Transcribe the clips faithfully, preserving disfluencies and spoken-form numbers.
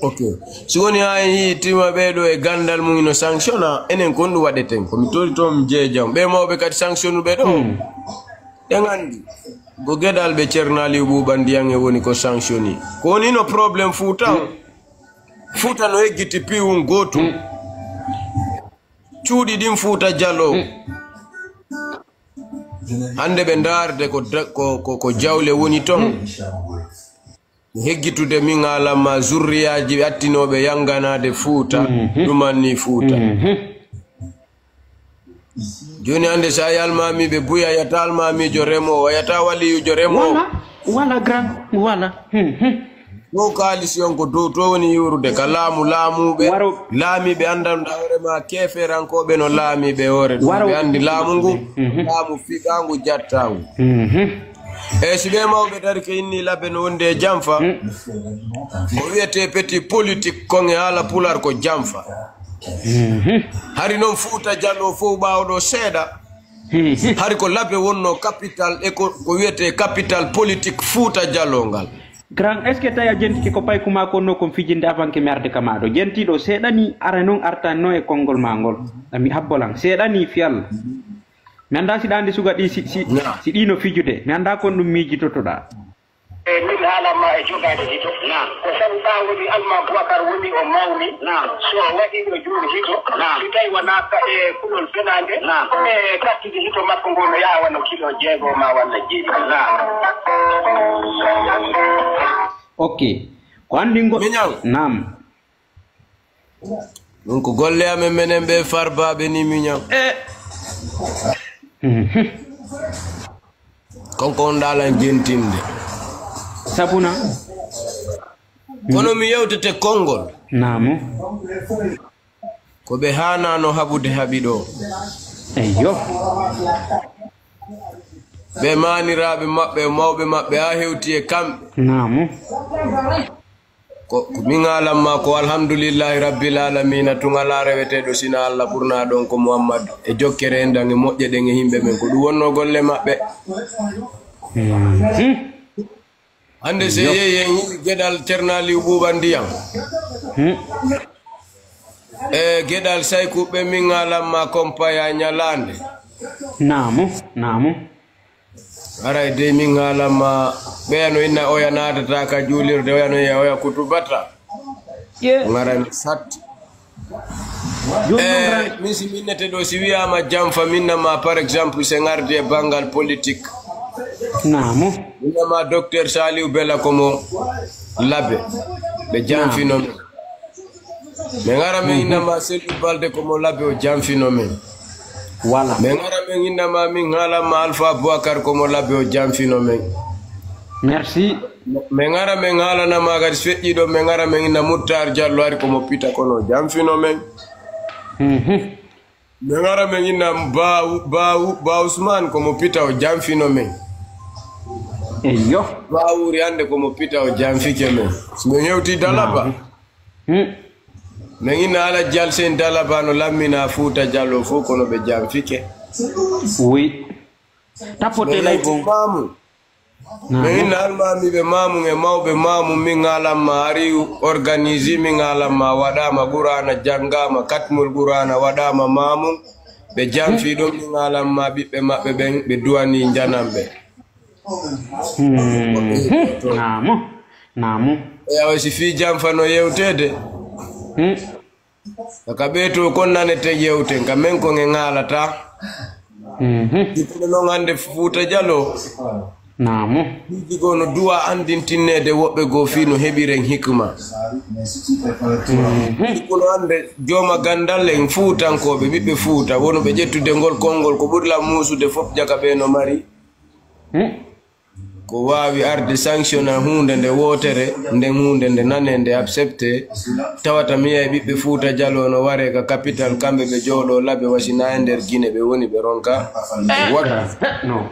Ok. Si woni haa en yii tima ɓee ɗo e ganndal mum ino sanctiona, enen kon ɗum waɗeten. Ko mi tori toon mi jeejam. Ɓee mawɓe kadi sanctionuɓe ɗo. Hmm. Ɗen anndi. Ko geɗal ɓe Ceerno Aliou Buuba Ndiyaŋ e woni ko sanctioni. Ko woni no problème Fuuta o. Hmm. Fuuta no eggiti piwum gootum. Hmm. Cuuɗi ɗin Fuuta Jaloo. Hmm. Hannde ɓe ndaarde ko da-, ko, ko, ko jawle woni toon. Hmm. Heggitude min alamma zurriyaaji attinooɓe yannganaade Fuuta, mhm, ɗumanni Fuuta. Mhm. Jooni hannde so a yi almaamiiɓe buy, a yiyata almaamiijo remoowo, a yiyata waliyuujo remoowo. Wala, wala grand, wala. Mhm. Ɗo kaalisi on ko dow to woni iwrude, ka laamu laamuuɓe, waro, laamiiɓe anndanɗa hoore ma keeferankooɓe no laamiiɓe hoore ɗum. Waro. Ɓe anndi laamu ngu, mhm, laamu fiɓaangu, jattaangu. Mhm. E si ɓe mawɓe dari ke inni labbe no wonde e janfa, mm, ko wiyetee petit politique kon e haala pular ko janfa. Mhm. Hari noon Fuuta Jaloo fof ɓaawo ɗo seeɗa. Mhm. Hari ko labbe wonno capital e ko, ko wiyetee capital politique Fuuta Jaloo ngal. Grand, est-ce que tawi a jentike ko payku ma konno kon fijinde avant que mi arde ka maɗo? Jentiɗo seeɗa ni, ara noon artanno e konngol ma ngol. Ami habbolan. Seeɗa ni fiyal. Mi anndaa si ɗa anndi suga ɗi si, si, na, si ɗi no fijude. Mi anndaa kon ɗum miijitotoɗaa. E min haalan ma e jogaade hito. Na. Ko sabu ɓaawo ni Alma Bubakar woni o mawni. Na. So o waɗiino juuɗe hito. Na. Si tawi wonaa ka e kulol fenaande. Na. E kattude hito makko ngol no yaha wano kilo jeego ma walla jeeɗiɗi. Na. Ok. Ko anndi ngo. Miñaw. Naam. Ɗum ko golle amen menen ɓe farbaaɓe ni miñam. E. Mhm. Kon ko on ɗaalan jentinde. Sabuna. Kono mi yewtete konngol. Naamu. Ko ɓe haanaano haɓude haɓi ɗo. Eyyo. Ɓe maaniraaɓe maɓɓe, mawɓe maɓɓe, haa hewti e kamɓe. Naamu. Ko, ko min haalan ma ko alhamdulillahi rabbil alamina, tun alaa reweteeɗo sina Allah, ɓurnaa ɗon ko Muhammad, e jokkere enɗan e moƴƴe ɗen e yimɓe men, ko ɗum wonnoo golle maɓɓe. Mhm. Hannde so yehi en yii geɗal Ceerno Aliou Buuba Ndiyaŋ. Hmm. E geɗal Saykuɓe min haalan ma kompaya ñalaande. Naamu, naamu. Aray dey min haalan ma, ɓeya no inna oya naatata ka juulirde, oya no yiya oya kutubata. Ye. Ngaran sat. Jooni noon, eh, ran- min si minnete ɗo, si wiyaama janfa, minnama par exemple, se ngardi e banngal politique. Naamu. Minnama docteur Saliou Bella ko mo Labe. Ɓe janfino min. Min ngara min innama Selli Balde ko mo Labe o janfino min. Voilà. Min ngara min innama min haalanma Alpha Boubacar ko mo Labe o janfino min. Merci. Min ngara min haalanama kadi so feƴƴi ɗo, min ngara min inna Muttar Diallo ari ko mo Pita kono o janfino min. Mhm. Min ngara min inna Ba, Ba, Ba Ousmane ko mo Pita o janfino min. Eyyo. Ba Wuri hannde ko mo Pita o janfike min. Min hewti Dalaba. Naam. Hmm. Min inna Alhaji Alsen Dalaba no lammina Fuuta Jallo fof kono ɓe janfike. Oui. Tapote lay bon. Mamu. Naam. Min inna almaamiiɓe Maamum e mawɓe Maamum, min haalanma ari organisé, min haalanma waɗaama Quraana, janngaama katmul Quraana, waɗaama Maamum, ɓe janfii ɗum, min haalanma ɓiɓɓe maɓɓe ɓen, ɓe duwanii njananɓe. Hmm. Naamu, naamu. E awa si fii janfa no yewteede. Hmm. Ka ɓee to kon naneten yewten, ka men kon en haalata. Mhm. Kono noon hannde Fuuta Jallo. Naamu. Piiji goo no duwa anndintinneede woɓɓe goo fii no heɓiren hikma. Mhm. Kono hannde jooma ganndal en Fuutankooɓe, ɓiɓɓe Fuuta, wonuɓe ƴettude ngol konngol ko ɓuri lan muusude fof jaka ɓe no mari. Hmm. Ko waawi arde sanctiona huunde nde wootere, nden huunde nde nane, nde accepte, tawata mi yi'ay ɓiɓɓe Fuuta Jallo no waree ka capital, kamɓe ɓe jooɗoo Labe wasina e nder Gine ɓe woni ɓe ronka. Eh, wot. Eh, no.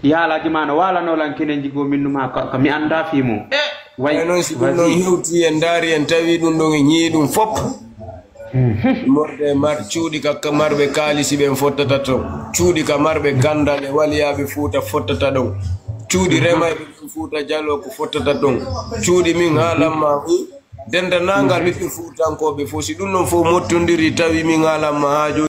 Yaalaaji ma no waalanoo lan kinen jigoo min numa ka, ka mi anndaa fii mum. Eh, way, e noon si ɗum noon hewti en ndaari en tawi ɗum ɗon en ñii ɗum fop. Mhm. Morde mar-, cuuɗi ka, ka marɓe kaalisi ɓen fottata ton. Cuuɗi ka marɓe ganndal e waliyaaɓe Fuuta fottata ɗon. Cuuɗi remayɓe ɓen Fuuta Jallo ko fottata ɗon. Cuuɗi min haalanma hu, Denndaangal ɓiɓɓe Fuutankooɓe fof, si ɗum ɗon fof mottondiri, tawi min ngalanma haaju.